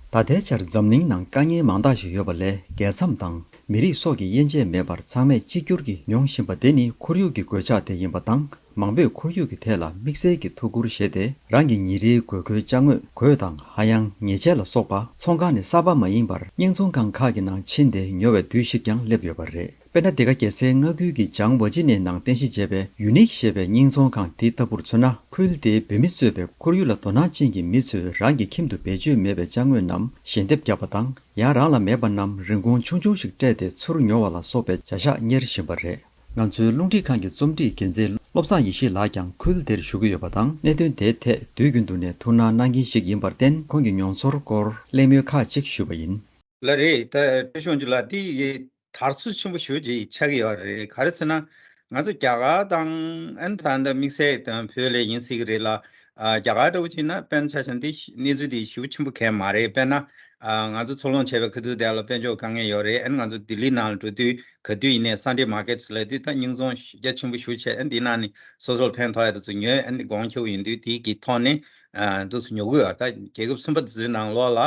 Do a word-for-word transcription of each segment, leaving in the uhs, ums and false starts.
ད་ལྟའི་ཆར་འཛམ་གླིང་ནང་དཀའ་ངལ་མང་དག་ཞིག་ཡོད་པ་ལས། རྒྱལ་མཚམས་དང་མི་རིགས་སོགས་ཀྱི་དབྱེ་འབྱེད་མེད་པར་ཚང་མས་གཅིག་གྱུར་གྱིས་མྱོང་བཞིན་པ་དེ་ནི་ཁོར་ཡུག་གི་གོད་ཆག་དེ་ཡིན་པ་དང་། མང་པོས་ཁོར་ཡུག་གི་ཐད་ལ་དམིགས་བསལ་གྱི་ཐུགས་ཁུར་བཞེས་ཏེ། རང་གི་ཉིན་རེའི་དགོས་མཁོའི་ཅ་དངོས། གོས་དང་ཧ་ཡང་ཉལ་ཆས་ལ་སོགས་པ་ཚོང་ཁང་ནས་གསར་པ་མ་ཡིན་པར་བརྙན་ཚོང་ཁང་ཁག་གི་ནང་ཕྱིན་ཏེ་ཉོ་བའི་དུས་ཤིག་ཀྱང་སླེབས་ཡོད་པ་རེད། དཔེར་ན། འདི་ག་རྒྱལ་སའི་མངའ་ཁུལ་གྱི་ཇང་ཝ་ཅི་ནེ་ནང་རྟེན་གཞི་བྱས་པའི་ཡུ་ནིག་ཞེས་པའི་བརྙན་ཚོང་ཁང་དེ་ལྟ་བུར་མཚོན་ན། ཁུལ་དེའི་བོད་མི་གཙོས་པའི་ཁོར་ཡུག་ལ་དོ་སྣང་ཅན་གྱི་མི་ཚོས་རང་གི་ཁྱིམ་དུ་བེད་སྤྱོད་མེད་པའི་ཅ་དངོས་རྣམས་ཞལ་འདེབས་བརྒྱབ་པ་དང་། ཡང་རང་ལ་མེད་པ་རྣམས་རིན་གོང་ཆུང་ཆུང་ཞིག་སྤྲད་དེ་ཚུར་ཉོ་བ་ལ་སོགས་པའི་བྱ་གཞག་གཉེར་བཞིན་པ་རེད། ང་ཚོའི་རླུང་འཕྲིན་ཁང་གི་རྩོམ་སྒྲིག་འགན་འཛིན་བློ་བཟང་ཡེ་ཤེས་ལགས་ཀྱང་ཁུལ་དེར་བཞུགས་ཀྱི་ཡོད་པ་དང་། གནད་དོན་དེའི་ཐད་དུས་རྒྱུན་དུ་ནས་ཐུགས་སྣང་གནང་མཁན་ཞིག་ཡིན་པར་བརྟེན། ཁོང་གི་མྱོང་ཚོར་སྐོར་གླེང་མོལ་ཁག་ཅིག་ཞུས་པ་ཡིན། ལགས་རེད། ད་བཀྲ་ཤིས་དབང་ཕྱུག་ལགས། འདི་དར་སྲོལ་ཆེན་པོ་ཞེ་པོ་ཅིག་ཆགས་ཀྱི་ཡོད་རེད། ག་རེ་ཟེར་ན། ང་ཚོ་རྒྱ་གར་དང་། ཨ་ནི་ད་ལྟ་དམིགས་བསལ་དང་བོད་ལ་ཡིན་སྲིད་ཀྱི་རེད་ལ། ཨ། རྒྱ་གར་འདྲ་བོ་ཅིག་ན་དཔེར་ན་ཆ་བཞག་ན་འདི་གནས་ཚུལ་འདི་ཞེ་པོ་ཆེན་པོ་གང་ཡང་མ་རེད། དཔེར་ན། ཨ། ང་ཚོ་འཚོ་སློང་བྱས་པའི་ཁ་ཐུག་དེ་ལ་དཔལ་འབྱོར་དཀའ་ངལ་ཡོད་རེད། ཨ་ནི་ང་ཚོ་ལྡི་ལི་ནང་ལ་འགྲོ་དུས་ག་དུས་ཡིན་ནའི་Sunday markets ལབ་དུས་ད་རྙིང་ཚོང་རྒྱ་ཆེན་པོ་ཞེ་པོ་བྱས། ཨ་ནི་འདི་ནང་ནས་སོ་སོར་ཕན་ཐོགས་ཡ་དེ་ཚོ་ཉོས། ཨ་ནི་གོང་ཁེ་པོ་ཡིན་དུས་དེ་གི་ཐོག་ནས། ཨ། འདུག་སེ་ཉོ་གི་ཡོད། ད་རྒྱལ་ཁབ་གསུམ་པ་དེ་ཚོའི་ནང་ལོགས་ལ།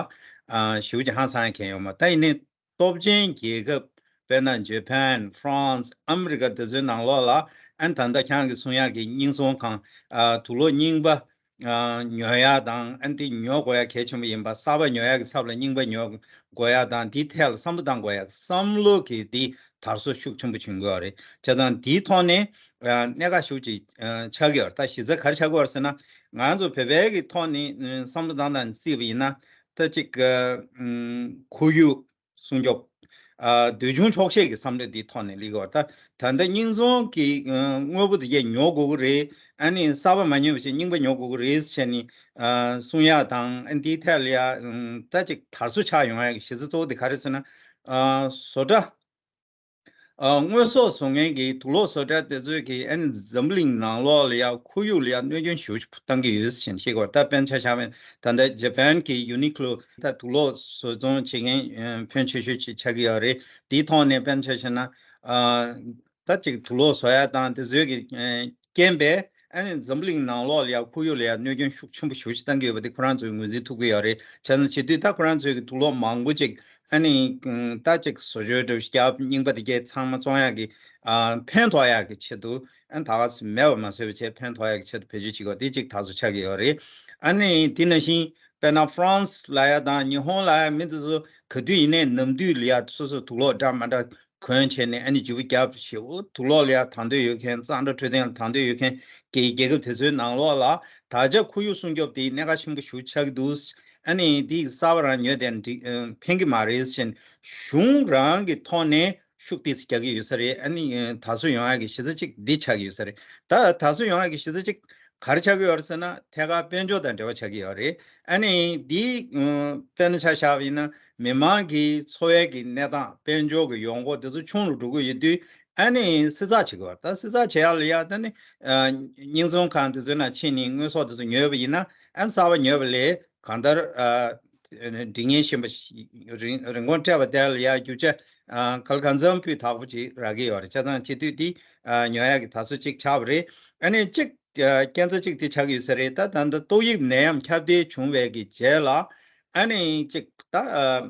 ཨ། ཞེ་པོ་ཅིག་ཧང་སང་ཡ་གང་ཡང་ཡོད་མ། ད་ཡིན་ནའི་སྟོབས་ཆེན་རྒྱལ་ཁབ། དཔེར་ན་Japan, France, ཨ་མི་རི་ཀ་དེ་ཚོའི་ནང་ལོགས་ལ། ཨ་ནི་ད་ལྟ་ཁྱེད་རང་གིས་གསུང་ཡག་གི་རྙིང་ཚོང་ཁང་། ཨ། དུག་ལོག་རྙིང་པ། ཨ། ཉོ་ཡག་དང་། ཨ་ནི་དེ་ཉོ་དགོས་ཡག་གལ་ཆེན་པོ་ཡིན་པ། གསར་པ་ཉོ་ཡག་གི་ཚབ་ལ་རྙིང་པ་ཉོ་དགོས་ཡག་དང་། དེའི་ཐད་ལ་བསམ་བློ་གཏང་དགོས་ཡག་བསམ་བློ་གི་དེ་དར་སྲོལ་ཤུགས་ཆེན་པོ་བྱུང་གི་ཡོད་རེད། བྱས་ཙང་དེའི་ཐོག་ནས། ཨ། གནད་འགག་ཤུགས་ཅིག་ཨ། ཆགས་ཀྱི་ཡོད་རེད། ད་གཞི་རྩ་ག་རེ་ཆགས་ཀྱི་ཡོད་རེད་ཟེར་ན། ང་ཚོ་བོད་པའི་གི་ཐོག་ནས། ཨ། བསམ་བློ་བཏང་སྟངས་བརྩིས་པ་ཡིན་ན། ད་ཅིག་ཨ། ཁོར་ཡུག་སྲུང་སྐྱོབ། ཨ། འདོད་ཆུང་ཆོག་ཤེས་ཀྱི་བསམ་བློ་འདིའི་ཐོག་ནས་སླེབས་ཀྱི་ཡོད་རེད། ད་ད་ལྟ་རྙིང་ཚོང་གི། ཨ། དངོས་པོ་དེ་གས་ཉོ་དགོས་ཀྱི་རེད། ཨ་ནི་གསར་པ་མ་ཉོས་པ་བྱས་རྙིང་པ་ཉོ་དགོས་ཀྱི་རེད་ཟེར་ནས། ཨ། གསུང་ཡག་དང་། ཨ། འདིའི་ཐད་ལ་ཡ། ཨ། ད་ཅིག་དར་སྲོལ་ཆགས་ཡོང་ཡག་གི་གཞི་རྩ་གཙོ་བོ་དེ་ག་རེ་ཟེར་ན། ཨ། བཟོ་གྲྭ། ཨ། དངོས་ཟོག་བཟོ་མཁན་གྱི་དུག་ལོག་བཟོ་གྲྭ་དེ་ཚོས་ཀྱིས། ཨ་ནི་འཛམ་བུ་གླིང་ནང་ལོགས་ལ་ཡ་ཁོར་ཡུག་ལ་ཡ་གནོད་སྐྱོན་ཞེ་པོ་བཏང་གི་ཡོད་ཟེར་བཤད་ཀྱི་ཡོད། ད་དཔེར་ན་ཆ་བཞག་པ་ཡིན་ན། ད་ལྟ་ཇ་པན་གྱི་ཡུ་ནི་ཀློ། ད་དུག་ལོག་བཟོ་ཚོང་བྱེད་མཁན། ཨ། ཕོན་ཆེ་ཤོས་ཅིག་ཆགས་ཀྱི་ཡོད་རེད། དེའི་ཐོག་ནས་དཔེར་ན་ཆ་བཞག་ན། ཨ། ད་ཅིག་དུག་ལོག་བཟོ་ཡ་དང་དེ་ཚོའི་གི། ཨ། རྐྱེན་པས། ཨ་ནི་འཛམ་བུ་གླིང་ནང་ལོགས་ལ་ཡ་ཁོར་ཡུག་ལ་ཡ་གནོད་སྐྱོན་ཤུགས་ཆེན་པོ་ཞེ་པོ་ཅིག་བཏང་གི་ཡོད་པ་དེ་ཁོ་རང་ཚོས་ངོས་འཛིན་ཐུབ་ཀྱི་ཡོད་རེད། བྱས་ཙང་བྱེད་དུས་ད་ཁོ་རང་ཚོས་ཀྱི་དུག་ལོག་མང་པོ་ཅིག་ཨ་ནི། ཨ། ད་ཅིག་བཟོ་བཅོས་འདྲ་བོ་ཞིག་རྒྱབ། རྙིང་པ་དེ་གས་ཚང་མ་བཙོང་ཡག་གི། ཨ། ཕན་ཐོགས་ཡག་གི་ཆེད་དུ། ཨ། ད་ག་ཚོད་མེད་པ་མ་བཟོས་པ་བྱས། ཕན་ཐོགས་ཡག་གི་ཆེད་དུ་བེད་སྤྱོད་བྱེད་ཀྱི་ཡོད། དེ་གཅིག་དར་སྲོལ་ཆགས་ཀྱི་ཡོད་རེད། ཨ་ནི་དེ་ནང་བཞིན་དཔེར་ན་ཧྥ་རན་སི་ལ་ཡ་དང་ཉི་ཧོང་ལ་ཡ་མི་དེ་ཚོ་ག་དུས་ཡིན་ནའི་ནམ་དུས་ལ་ཡ་སོ་སོ་དུག་ལོག་འདྲ་མི་འདྲ་གོན་བྱས་ནས། ཨ་ནི་ཇུ་བུ་རྒྱབ་ཞེ་པོ། དུག་ལོག་ལ་ཡ་དང་དོད་ཡོད་མཁན། གཙང་སྦྲ་འཕྲོད་བསྟེན་ལ་དང་དོད་ཡོད་མཁན་གྱི་རྒྱལ་ཁབ་དེ་ཚོའི་ནང་ལོགས་ལ་ད་ཆ་ཁོར་ཡུག་སྲུང་སྐྱོབ་དེ་གནད་འགག་ཆེན་པོ་ཞེ་པོ་ཆགས་ཀྱི་འདུག་ཨ་ནི་དེ་གསར་པ་རང་ཉོས་དེ་འགྲིག་ཨ། ཕན་གྱི་མ་རེད་ཟེར་ནས་གཞུང་རང་གི་ཐོག་ནས་ཤུགས་ཏོག་ཙམ་རྒྱག་གི་ཡོད་ས་རེད། ཨ་ནི། ཨ། དར་སྲོལ་ཡོང་ཡག་གི་གཞི་རྩ་གཅིག་འདི་ཆགས་ཀྱི་ཡོད་ས་རེད། ད་དར་སྲོལ་ཡོང་ཡག་གི་གཞི་རྩ་གཅིག་ག་རེ་ཆགས་ཀྱི་ཡོད་རེད་ཟེར་ན། ཐད་ཀར་དཔལ་འབྱོར་དང་འབྲེལ་བ་ཆགས་ཀྱི་ཡོད་རེད། ཨ་ནི་འདི། ཨ། དཔེར་ན་ཆ་བཞག་པ་ཡིན་ན། མི་མང་གི་འཚོ་བའི་གི་གནས་སྟངས། དཔལ་འབྱོར་གྱི་ཡོང་སྒོ་དེ་ཚོ་ཆུང་རུ་འགྲོ་གི་ཡོད་དུས། ཨ་ནི་བསྲི་ཚགས་བྱེད་དགོས། ད་བསྲི་ཚགས་བྱེད་ཡག་ལ་ཡ། ད་ནི། ཨ། རྙིང་ཚོང་ཁང་དེ་ཚོའི་ནང་ཕྱིན་ནས་དངོས་ཟོག་དེ་ཚོ་ཉོས་པ་ཡིན་ན། ཨ་ནི་གསར་པ་ཉོས་པ་ལས་གང་ལྟར། ཨ། སྒྲིག་ཉེན་ཞན་པ་ཞིག་རིན་རིན་གོང་སྤྲད་པ་དེ་ལ་ཡ་རྒྱུ་ཆ། ཨ། གང་ལ་གང་འཚམ་སྤུས་དག་པོ་ཅིག་རག་གི་ཡོད་རེད། བྱས་ཙང་བྱེད་དུས་དེ། ཨ། ཉོ་ཡག་གི་དར་སྲོལ་ཅིག་ཆགས་པ་རེད། ཨ་ནི་གཅིག་ཨ། རྐྱེན་རྩ་གཅིག་དེ་ཆགས་ཡོད་ས་རེད། ད་ད་ལྟ་ཏོག་དབྱིབས་ནད་ཡམས་ཁྱབ་གདལ་བྱུང་བའི་གི་རྗེས་ལ། ཨ་ནི་གཅིག་ད། ཨ།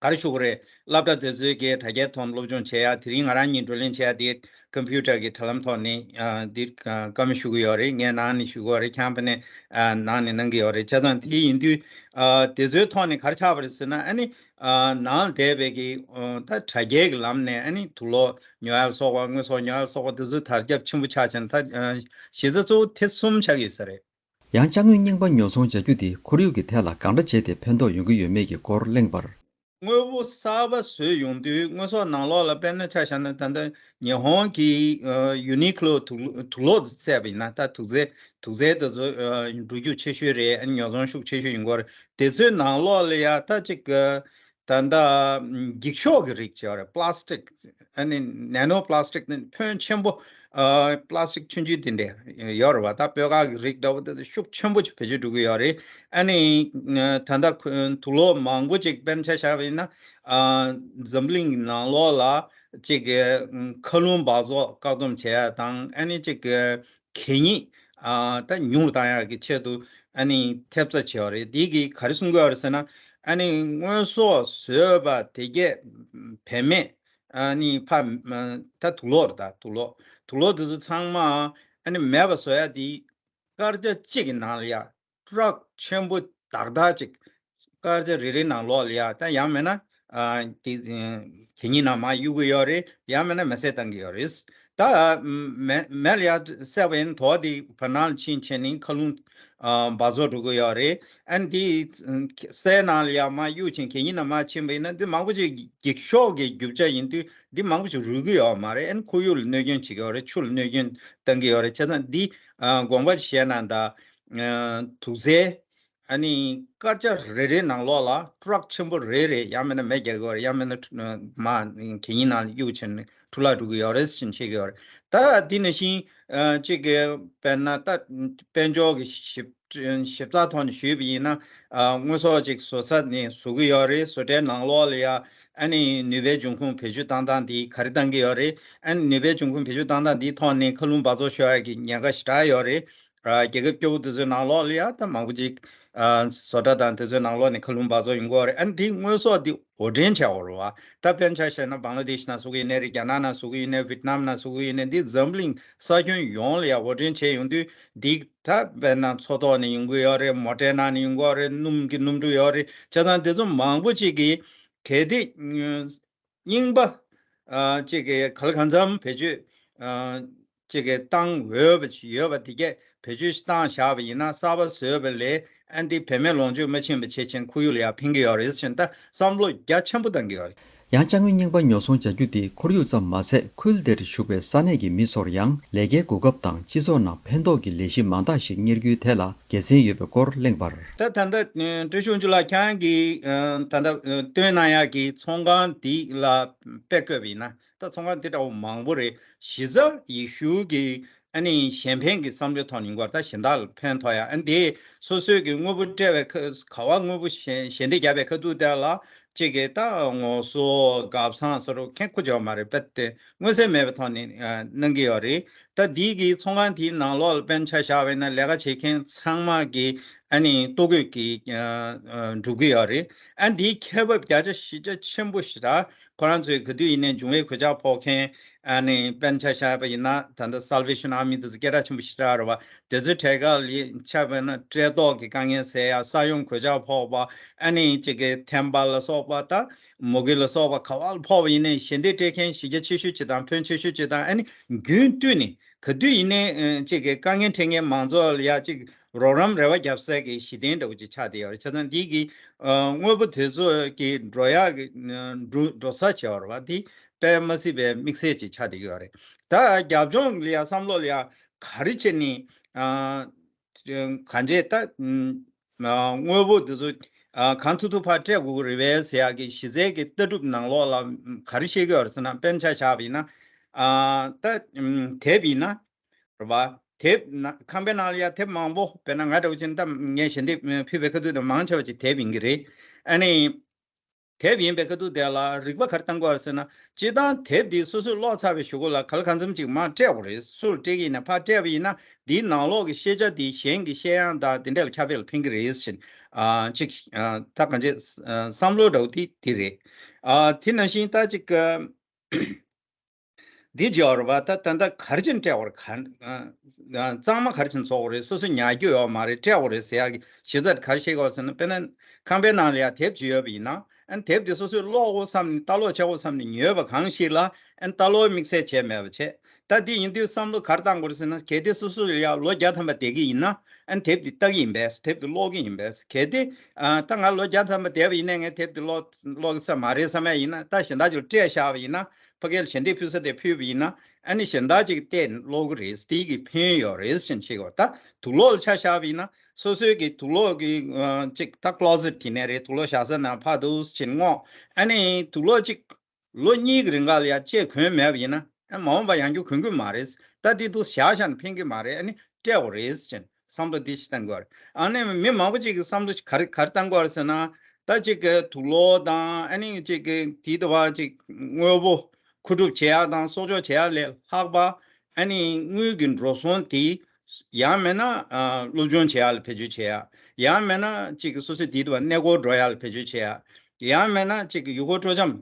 ག་རེ་ཞུ་དགོས་རེད། སློབ་གྲྭ་དེ་ཚོའི་གི་དྲ་རྒྱའི་ཐོག་སློབ་སྦྱོང་བྱེད་ཡ། དེ་རིང་ང་རང་གཉིས་བགྲོ་གླེང་བྱེད་ཡ་དེ་ཀམ་པུ་ཊར་གི་དྲ་ལམ་ཐོག་ནས། ཨ། འདིར་བཀའ་མོལ་ཞུ་གི་ཡོད་རེད། ངས་ནང་ནས་ཞུ་གི་ཡོད་རེད། ཁྱེད་རང་ཕ་ནས། ཨ། ནང་ནས་གནང་གི་ཡོད་རེད། བྱས་ཙང་དེ་ཡིན་དུས། ཨ། དེ་ཚོའི་ཐོག་ནས་ག་རེ་ཆགས་པ་རེད་ཟེར་ན། ཨ་ནི། ཨ། ནང་བསྡད་པའི་གི། ཨ། ད་དྲ་རྒྱའི་གི་ལམ་ནས། ཨ་ནི་དུག་ལོག་ཉོ་ཡ་ལ་སོགས་པ། དངོས་ཟོག་ཉོ་ཡ་ལ་སོགས་པ་དེ་ཚོ་དར་ཁྱབ་ཆེན་པོ་ཆགས་བྱས་ནས། ད། ཨ། གཞི་རྩ་གཙོ་བོ་དེ་གསུམ་ཆགས་ཡོད་ས་རེད། ཡང་ཅ་དངོས་རྙིང་པ་ཉོ་ཚོང་བྱ་རྒྱུ་དེ་ཁོར་ཡུག་གི་ཐད་ལ་གང་འདྲ་བྱས་ཏེ་ཕན་ཐོགས་ཡོང་གི་ཡོད་མེད་ཀྱི་སྐོར་གླེང་བར། དངོས་པོ་གསར་པ་བཟོས་ཡོང་དུས། དངོས་ཟོག་ནང་ལོགས་ལ། དཔེར་ན་ཆ་བཞག་ན། ད་ལྟ་ཉི་ཧོང་གི། ཨ། ཡུ་ནི་ཀློ་དུག་དུག་ལོག་བཙལ་བ་ཡིན་ན། ད་དུག་རྫས་དུག་རྫས་དེ་ཚོ། ཨ། འགྲོ་རྒྱུ་ཆེ་ཤོས་རེད། ཨ་ནི་ཉོ་ཚོང་ཤུགས་ཆེ་ཤོས་ཡིན་སྐོར། དེ་ཚོའི་ནང་ལོགས་ལ་ཡ་ད་ཅིག་ཨ། ད་ལྟ་འགྱིག་ཤོག་གི་རིགས་ཅིག་ཡོད་རེད། པ་ལ་སི་ཊིག་ཨ་ནི་ནེ་ནོ་པ་ལ་སི་ཊིག་ནི་ཕོན་ཆེན་པོ། ཨ། པ་ལ་སི་ཊིག་ཆུང་ཆུང་དེ་འདྲ་ཡོད་རེད་པ། ད་སྤོས་དཀར་གྱི་རིགས་འདྲ་བོ་དེ་ཤུགས་ཆེན་པོ་ཅིག་བེད་སྤྱོད་འགྲོ་གི་ཡོད་རེད། ཨ་ནི་ད་ལྟ་དུག་ལོག་མང་པོ་ཅིག་དཔེར་ན་ཆ་བཞག་པ་ཡིན་ན། ཨ། འཛམ་གླིང་གི་ནང་ལོགས་ལ་ཅིག་གི་མཁའ་རླུང་འབག་བཙོག་བཀག་སྡོམ་བྱེད་ཡ་དང་། ཨ་ནི་ཅིག་གི་གད་སྙིགས། ཨ། ད་ཉུང་རུ་བཏང་ཡག་གི་ཆེད་དུ། ཨ་ནི་ཐེབས་རྩ་བྱས་པ་རེད། དེ་གིས་ག་རེ་གསུང་གི་ཡོད་རེད་ཟེར་ན། ཨ་ནི་དངོས་ཟོག་བཟོས་པ་དེ་གས་བེད་མེད། ཨ་ནི་ཕ་ད་དུག་ལོག་རེད། ད་དུག་ལོག་དུག་ལོག་དེ་ཚོ་ཚང་མ་ཨ་ནི་མེད་པ་བཟོ་ཡ་དེ་སྐར་ཆ་གཅིག་གི་ནང་ལ་ཡ་ཊ་རག་ཆེན་པོ་དག་དག་ཅིག་སྐར་ཆ་རེ་རེའི་ནང་ལོགས་ལ་ཡ་ད་ཡང་མེད་ན་ཨ་དེ་གད་སྙིགས་ནང་མར་གཡུག་གི་ཡོད་རེད། ཡང་མེད་ན་མེ་བསྲེགས་བཏང་གི་ཡོད་རེད། ད་མེ་མེ་ལ་ཡ་བསྲེགས་པ་ཡིན་དོ་དེ་བར་སྣང་ལ་ཕྱིན་བྱས་ནས་མཁའ་རླུང་ཨ་འབག་བཙོག་འགྲོ་གི་ཡོད་རེད། ཨ་ནི་དེ་སའི་ནང་ལ་ཡ་མར་གཡུག་ཕྱིན་གད་སྙིགས་ནང་མར་ཕྱིན་པ་ཡིན་ན་འདི་མང་པོ་ཅིག་འགྱིག་ཤོག་གི་རྒྱུ་ཆ་ཡིན་དུས་འདི་མང་པོ་ཅིག་རུལ་གི་ཡོད་མ་རེད། ཨ་ནི་ཁོར་ཡུག་ལ་གནོད་སྐྱོན་བྱེད་ཀྱི་ཡོད་རེད། ཆུ་ལ་གནོད་སྐྱོན་བཏང་གི་ཡོད་རེད། བྱས་ཙང་འདི་ཨ་དགོངས་པ་བཞེས་གནང་དང་། ཨ་དུག་རྫས་ཨ་ནི་སྐར་ཆ་རེ་རེའི་ནང་ལོགས་ལ་ཊ་རག་ཆེན་པོ་རེ་རེ་ཡང་མིན་ན་མེ་རྒྱག་གི་ཡོད་རེད། ཡང་མིན་ན་མར་གད་སྙིགས་ནང་གཡུག་ཕྱིན་ནས་འཕྲོ་བརླག་འགྲོ་གི་ཡོད་རེད་ཟེར་བཤད་ཀྱི་ཡོད་རེད། ད་དེ་ནང་བཞིན་ཨ་གཅིག་གི་དཔེར་ན་ད་དཔལ་འབྱོར་གྱི་ཞིབ་ཞིབ་ཚགས་ཐོག་ནས་ཞུས་པ་ཡིན་ན། ཨ་དངོས་ཟོག་ཅིག་བཟོ་ས་ནས་བཟོ་གི་ཡོད་རེད། བཟོ་གྲྭའི་ནང་ལོགས་ལ་ཡ་ཨ་ནི་ནུས་པའི་འབྱུང་ཁུངས་བེད་སྤྱོད་བཏང་སྟངས་འདི་ག་རེ་བཏང་གི་ཡོད་རེད། ཨ་ནི་ནུས་པའི་འབྱུང་ཁུངས་བེད་སྤྱོད་བཏང་སྟངས་འདིའི་ཐོག་ནས་མཁའ་རླུང་འབག་བཙོག་ཤོར་ཡ་གི་ཉེན་ཁ་ཞེ་དྲག་ཡོད་རེད། ཨ་རྒྱལ་ཁབ་སྐྱོ་བོ་དེ་ཚོའི་ནང་ལོགས་ལ་ཡ་ད་མང་པོ་ཅིག་ཨ་བཟོ་གྲྭ་དང་དེ་ཚོའི་ནང་ལོགས་ནས་མཁའ་རླུང་འབག་བཙོག་ཡོང་གི་ཡོད་རེད། ཨ་ནི་དེ་དངོས་ཟོག་འདི་དབོར་འདྲེན་བྱས་ཡོད་རེད་བ། ད་དཔེར་ན་ཆ་བཞག་ན་བང་ལ་དེཤ་ནང་བཟོ་གི་ཡིན་ནའི་རེད། རྒྱ་ནག་ནང་བཟོ་གི་ཡིན་ནའི་ཝི་ཏི་ནམ་ནང་བཟོ་གི་ཡིན་ནའི་འདི་འཛམ་གླིང་ས་ཁྱོན་ཡོངས་ལ་ཡ་དབོར་འདྲེན་བྱས་ཡོང་དུས་འདི་ད་དཔེར་ན་མཚོ་ཐོག་ནས་ཡོང་གི་ཡོད་རེད། མོ་ཊའི་ནང་ནས་ཡོང་གི་ཡོད་རེད། སྣུམ་གྱི་སྣུམ་འཁྲུག་ཡོད་རེད། བྱས་ཙང་དེ་ཚོ་མང་པོ་ཅིག་གིས་གལ་ཏེ་རྙིང་པ་ཨ་ཅིག་གི་ག་ལ་གང་འཚམ་བེད་སྤྱོད་ཨ་ཅིག་གི་བཏང་འོས་པ་ཅིག་ཡོད་པ་དེ་གས་བེད་སྤྱོད་བཏང་བཞག་པ་ཡིན་ན་གསར་པ་བཟོས་པ་ལས་ཨ་འདི་བེད་མེད་ལོངས་སྤྱོད་མ་ཕྱིན་པ་བྱེད་ཕྱིན་ཁོར་ཡུག་ལ་ཡང་ཕན་གྱི་ཡོད་རེད་ཟེར་ད་བསམ་བློ་རྒྱ་ཆེན་པོ་བཏང་གི་ཡོད་རེད། ཡང་ཅ་དངོས་རྙིང་པ་ཉོ་ཚོང་བྱ་རྒྱུ་དེ་ཁོར་ཡུག་ཙམ་མ་ཟད་ཁུལ་དེར་བཞུགས་པའི་ས་གནས་ཀྱི་མི་ཚོར་ཡང་ལས་ཀའི་གོ་སྐབས་དང་སྤྱི་ཚོགས་ནང་ཕན་ཐོགས་ཀྱི་ལས་གཞི་མང་དག་ཞིག་གཉེར་རྒྱུའི་ཐད་ལ་དགེ་མཚན་ཡོད་པའི་སྐོར་གླེང་བར། ད་ད་ལྟ་ཀྲུའུ་ཞུན་ཅུ་ལགས་ཁྱེད་ཀྱིས་ད་ལྟ་སྟོན་གནང་ཡག་གི་ཚོང་ཁང་འདི་ལ་དཔེ་བཀོད་པ་ཡིན་ན། ད་ཚོང་ཁང་འདི་འདྲ་བོ་མང་པོ་རེད། གཞི་རྩ་ཡེ་ཤུ་གི་ཨ་ནི་གཞན་ཕན་གྱི་བསམ་བློའི་ཐོག་ནས་འགོར་ད་གཞན་དག་ལ་ཕན་ཐོགས་ཡ། ཨ་ནི་དེ་སོ་སོའི་གི་དངོས་པོ་སྤྲད་པའི་ཁ་ག་བ་དངོས་པོ་ཞལ་ཞལ་འདེབས་བརྒྱབ་པའི་ཁ་ཐུག་དེ་ལ་གཅིག་གིས་ད་ངོ་སོ་སྐབས་སང་ས་རུ་ཁེ་ཁུ་འཇོག་མ་རེད་པ་དེ། མངོན་གསལ་མེད་པའི་ཐོག་ནས་ཨ་གནང་གི་ཡོད་རེད། ད་འདི་གི་ཚོང་ཁང་དེའི་ནང་ལོགས་ལ་དཔེར་ན་ཆ་བཞག་པ་ཡིན་ན་ལས་ཀ་བྱེད་མཁན་ཚང་མ་གི་ཨ་ནི་ལྟོ་གོས་ཀྱི་ཨ་ཨ་འགྲུབ་ཀྱི་ཡོད་རེད། ཨ་འདིའི་ཁེ་འབབ་བརྒྱ་ཆ་བཞི་བརྒྱ་ཆེན་པོ་ཞེ་དྲག་ཁོ་རང་ཚོའི་ག་དུས་ཡིན་ནའི་འབྱུང་བའི་གོད་ཆག་ཕོག་མཁན་ཨ་ནི་དཔེར་ན་ཆ་བཞག་པ་ཡིན་ན་ད་ལྟ་Salvation Army དེ་ཚོ་སྐད་གྲགས་ཆེན་པོ་ཞེ་དྲག་རེད་བ། དེ་ཚོའི་གྲས་ཁ་ལ་ཆ་བཞག་ན་བཀྲེས་ལྟོགས་ཀྱི་དཀའ་ངལ་སེལ་ཡ། ས་ཡོམ་གོད་ཆག་ཕོག་པ་ཨ་ནི་གཅིག་གི་ཐན་པ་ལ་སོགས་པ་ད། མུ་གེ་ལ་སོགས་པ་ག་བ་ལ་ཕོག་པ་ཡིན་ནའི་ཞལ་འདེབས་སྤྲད་མཁན་གཞི་རྒྱ་ཆེ་ཤོས་ཅིག་དང་ཕོན་ཆེ་ཤོས་ཅིག་དང་ཨ་ནི་རྒྱུན་མཐུད་ནས་ག་དུས་ཡིན་ནའི་ཨ་ཅིག་གི་དཀའ་ངལ་འཕྲད་མཁན་མང་ཚོགས་ལ་ཡ་ཅིག་རོགས་རམ་རེ་བ་བརྒྱབ་སའི་གི་གཞི་རྟེན་འདྲ་བོ་ཅིག་ཆགས་བསྡད་ཡོད་རེད། བྱས་ཙང་འདི་གི་ཨ་དངོས་པོ་དེ་ཚོ་གི་འགྲོ་ཡག་གི་ཨ་འགྲོ་འགྲོ་ས་བྱས་པ་རེད་བ། དེ་དཔེ་མ་སྲིད་པའི་དམིགས་བསལ་ཅིག་ཆགས་བསྡད་ཀྱི་ཡོད་རེད། ད་རྒྱབ་ལྗོངས་ལ་ཡ་བསམ་བློ་ལ་ཡ་ག་རེ་བྱས་ནས་ཨ། གང་བྱས་ད། དངོས་པོ་འདི་ཚོ་གང་ཐུབ་ཐུབ་ཕར་སྤྲད་དགོས་ཀྱི་རེད་པས་ཟེར་ཡག་གི་གཞི་རྩའི་གི་ལྟ་གྲུབ་ནང་ལོགས་ལ་ག་རེ་བཤད་ཀྱི་ཡོད་རེད་ཟེར་ན། དཔེར་ན་ཆ་བཞག་པ་ཡིན་ན། ད་དེབ་ཡིན་ན། རེད་པ། དེབ་ན་ཁང་པའི་ནང་ལ་ཡ་དེབ་མང་པོ་དཔེར་ན་ང་འདྲ་བོ་བྱས་ན་ད་ངས་ཞལ་འདེབས་ཕུལ་བའི་ཁ་ཐུག་དེ་མང་ཆེ་བ་ཅིག་དེབ་ཡིན་གྱི་རེད། ཨ་ནི། དེབ་ཡིན་པའི་ཁ་ཐུག་དེ་ལ་རིག་པ་ག་རེ་བཏང་དགོས་རེད་ཟེར་ན། སྤྱིར་བཏང་དེབ་འདི་སོ་སོས་ཀློག་ཚར་བའི་གཞུག་གུ་ལ་ག་ལ་གང་འཚམ་ཅིག་མར་སྤྲད་དགོས་རེད། སུ་ལ་སྤྲད་ཀྱི་ཡིན་ན་ཕར་སྤྲད་པ་ཡིན་ན་འདིའི་ནང་ལོགས་ཀྱི་ཤེས་བྱ་འདི་གཞན་གྱི་ཤེས་ཡོན་དང་དེ་འདྲ་ལ་ཁྱབ་སྤེལ་ལ་ཕན་གྱི་རེད་ཟེར། ཨ་ཅིག་ཨ་ད་གང་ཅི་ཨ་བསམ་བློ་འདྲ་བོ་དེ་དེ་རེད། ཨ་དེ་ནང་བཞིན་ད་ཅིག་ཨ། འདི་བརྗོད་རེད་པ། ད་ད་ལྟ་ག་རེ་བྱས་ནས་སྤྲད་དགོས་རེད། ག་ཨ་གཙང་མ་ག་རེ་བྱས་ནས་བཟོ་དགོས་རེད། སོ་སོ་ཉར་རྒྱུ་ཡོད་མ་རེད། སྤྲད་དགོས་རེད་ཟེར་ཡག་གི་གཞི་རྩ་ག་རེ་བཤད་དགོས་ཟེར་ན། དཔེར་ན་ཁང་པའི་ནང་ལ་ཡ་དེབ་ཅིག་ཡོད་པ་ཡིན་ན། ཨ་ནི་དེབ་དེ་སོ་སོས་ཀློག་དགོས་བསམ་ནས་ལྟ་ཀློག་བྱེད་དགོས་བསམ་ནས་ཉོས་པ་གང་ཞིག་ལ་ཨ་ནི་ལྟ་ཀློག་དམིགས་བསལ་བྱས་མེད་པ་བྱས། ད་འདི་ཡིན་དུས་བསམ་བློ་ག་རེ་བཏང་དགོས་རེད་ཟེར་ན། གལ་ཏེ་སོ་སོ་ལ་ཡ་ལོ་བརྒྱ་ཐམ་པ་བསྡད་ཀྱི་ཡིན་ན་ཨ་ནི་དེབ་འདི་ལྟ་གི་ཡིན་པས། དེབ་འདི་ཀློག་གི་ཡིན་པས། གལ་ཏེ་ཨ་ད་ང་ལོ་བརྒྱ་ཐམ་པ་བསྡད་པ་ཡིན་ན་ངས་དེབ་འདི་ཀློག་ཀློག་གི་ས་མ་རེད་བསམ་ཡ་ཡིན་ན། ད་གཞན་དག་ཅིག་ལ་སྤྲད་བཞག་པ་ཡིན་ན། ཕ་གིར་ཞལ་འདེབས་ཕུལ་ས་དེ་ཕུལ་བ་ཡིན་ན་ཨ་ནི་གཞན་དག་ཅིག་བལྟས་ཀློག་གི་རེད། དེ་གི་ཕན་ཡོན་ཡོད་རེད་ཟེར་བཤད་ཀྱི་ཡོད། ད་དུག་ལོག་ལ་ཆ་བཞག་པ་ཡིན་ན་སོ་སོའི་གི་དུག་ལོག་གི་ཨ་ཅིག་ད་ཀློ་ཟེཊ་དེ་ནས་རེད། དུག་ལོག་བཞག་ས་ནང་ཕར་འདུག་ཟེར་བྱས་ནས་བསྔོག་ཨ་ནི་དུག་ལོག་ཅིག་ལོ་གཉིས་ཀྱི་རིང་ག་ལ་ཡ་ཅིག་གོན་མེད་པ་ཡིན་ན་ཨ་མ་འོངས་པ་ཡང་བསྐྱར་གོན་གྱི་མ་རེད། ད་དེ་འདུག་བཞག་བཞག་ནས་ཕན་གྱི་མ་རེད། ཨ་ནི་སྤྲད་དགོས་རེད་ཟེར་བྱས་ནས་བསམ་བློ་འདི་ཞིག་བཏང་དགོས་རེད། ཨ་ནི་མི་མང་པོ་ཅིག་གིས་བསམ་བློ་ཞིག་ག་རེ་ག་རེ་བཏང་དགོས་རེད་ཟེར་ན། ད་ཅིག་གི་དུག་ལོག་དང་ཨ་ནི་ཅིག་གི་དེ་འདྲ་བ་ཅིག་དངོས་པོ་མཁོ་སྒྲུབ་བྱེད་ཡག་དང་གསོག་འཇོག་བྱེད་ཡག་ལས་ལྷག་པ་ཨ་ནི་དངུལ་གྱི་འགྲོ་སོང་དེ་ཡང་མིན་ན་ཨ་སློབ་སྦྱོང་བྱེད་ཡག་ལ་བེད་སྤྱོད་བྱེད་ཡག་ཡང་མིན་ན་ཅིག་སོ་སོའི་དེའི་ཐོག་གནས་སྐོར་འགྲོ་ཡག་ལ་བེད་སྤྱོད་བྱེད་ཡག་ཡང་མིན་ན་ཅིག་ཡུལ་སྐོར་སྤྲོ་འཆམ་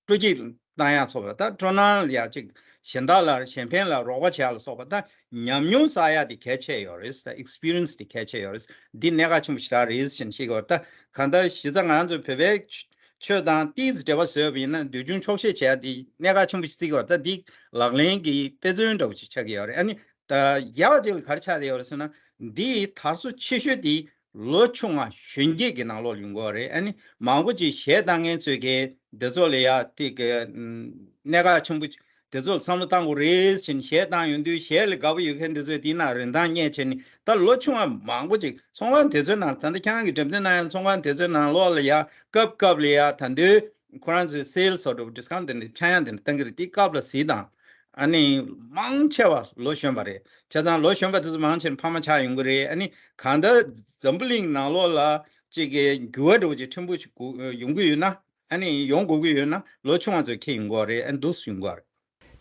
སྤྲོ་སྐྱིད་བཏང་ཡག་སོགས་པ། ད་སྤྲོ་སྣང་ལ་ཡ་ཅིག་གཞན་དག་ལ་གཞན་ཕན་ལ་རོགས་པ་བྱེད་ཡག་ལ་སོགས་པ། ད་ཉམས་མྱོང་བསགས་ཡག་དེ་གལ་ཆེ་ཡོད་རེད། ད་ཨེག་སི་པི་རི་ཡན་སི་དེ་གལ་ཆེ་ཡོད་རེད། འདི་གནད་འགག་ཆེན་པོ་ཞེ་དྲག་རེད་ཟེར་ནས་བཤད་ཀྱི་ཡོད་རེད། ད་གང་ལྟར་གཞི་རྩ་ང་རང་ཚོའི་བོད་པའི་ཆོས་དང་ཏོག་ཙམ་འབྲེལ་བ་བཟོས་པ་ཡིན་ན་འདོད་ཆུང་ཆོག་ཤེས་བྱེད་ཡག་དེ་གནད་འགག་ཆེན་པོ་ཞིག་བརྩི་གི་ཡོད་རེད། ད་འདི་ལག་ལེན་གྱི་དཔེ་མཚོན་འདྲ་བོ་ཞིག་ཆགས་ཀྱི་ཡོད་རེད། ཨ་ནི་ད་རྒྱལ་བ་ཅིག་ལ་ག་རེ་ཆགས་བསྡད་ཡོད་རེད་ཟེར་ན། འདི་དར་སོ་ཆེ་ཤོས་དེ་ལོ་ཆུང་བ་གཞོན་སྐྱེས་ཀྱི་ནང་ལོགས་ལ་ཡོང་གི་ཡོད་རེད། ཨ་ནི་མང་པོ་ཅིག་གཞས་བཏང་མཁན་ཚོས་ཀྱི་འདི་ཚོ་ལ་ཡ་དེ་གི་གནད་འགག་ཆེན་པོ་དེ་ཚོ་ལ་བསམ་བློ་བཏང་དགོས་རེད་ཟེར་ནས་གཞས་བཏང་ཡོང་དུས། གཞས་ལ་དགའ་པོ་ཡོད་མཁན་དེ་ཚོས་དེའི་ནང་རིན་ཐང་རྙེད་བྱས་ནས། ད་ལོ་ཆུང་བ་མང་པོ་ཅིག་ཚོང་ཁང་དེ་ཚོའི་ནང་། ད་ལྟ་ཁྱེད་རང་གིས་འགྲེམས་སྟོན་གནང་ཡག་ཚོང་ཁང་དེ་ཚོའི་ནང་ལོགས་ལ་ཡ་སྐབས་སྐབས་ལ་ཡ་ད་དུང་ཁོ་རང་ཚོའི་སེལ་སོགས་འགྲོ་ཌི་སི་ཀའུན་ཊི་དེ་འདྲ་ཆག་ཡག་དེ་འདྲ་བཏང་གི་རེད། དེ་སྐབས་ལ་གཟིགས་དང་། ཨ་ནི་མང་ཆེ་བ་ལོ་གཞོན་པ་རེད། བྱས་ཙང་ལོ་གཞོན་པ་དེ་ཚོ་མང་ཆེ་ཕ་མ་ཆགས་ཡོང་གི་རེད། ཨ་ནི་གང་ལྟར་འཛམ་བུ་གླིང་ནང་ལོགས་ལ་ཅིག་གི་འགྱུར་བ་འདྲ་བོ་ཅིག་ཕྲན་བུ་ཞིག་དགོས་ཡོང་གི་ཡོད་ན། ཨ་ནི་ཡོང་དགོས་ཀྱི་ཡོད་ན་ལོ་ཆུང་བ་ཚོས་འཁྱེར་ཡོང་གི་རེད། ཨ་ནི་འདུག་སེ་ཡོང་གི་རེད།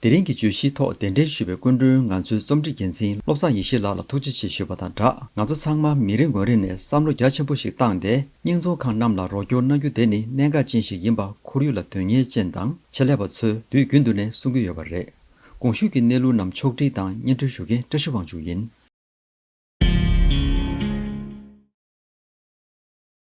དེ་རིང་གི་བརྗོད་གཞིའི་ཐོག་གདན་འདྲེན་ཞུས་པའི་སྐུ་མགྲོན་ང་ཚོའི་རྩོམ་སྒྲིག་འགན་འཛིན་བློ་བཟང་ཡེ་ཤེས་ལགས་ལ་ཐུགས་རྗེ་ཆེ་ཞུས་པ་དང་སྦྲགས། ང་ཚོ་ཚང་མ་མི་རེ་ངོ་རེ་ནས་བསམ་བློ་རྒྱ་ཆེན་པོ་ཞིག་བཏང་སྟེ། རྙིང་ཚོང་ཁང་རྣམས་ལ་རོགས་སྐྱོར་གནང་རྒྱུ་དེ་ནི་གནད་འགག་ཅན་ཞིག་ཡིན་པ་ཁོར་ཡུག་ལ་དོན་གཉེར་ཅན་དང་ཆེད་ལས་པ་ཚོས་དུས་རྒྱུན་དུ་ནས་གསུང་གི་ཡོད་པ་རེད། གོང་ཞུས་ཀྱི་གནས་ལུགས་རྣམས་ཕྱོགས་སྒྲིག་དང་སྙན་སྒྲོན་ཞུ་མཁན་བཀྲ་ཤིས་དབང་ཕྱུག་ཡིན།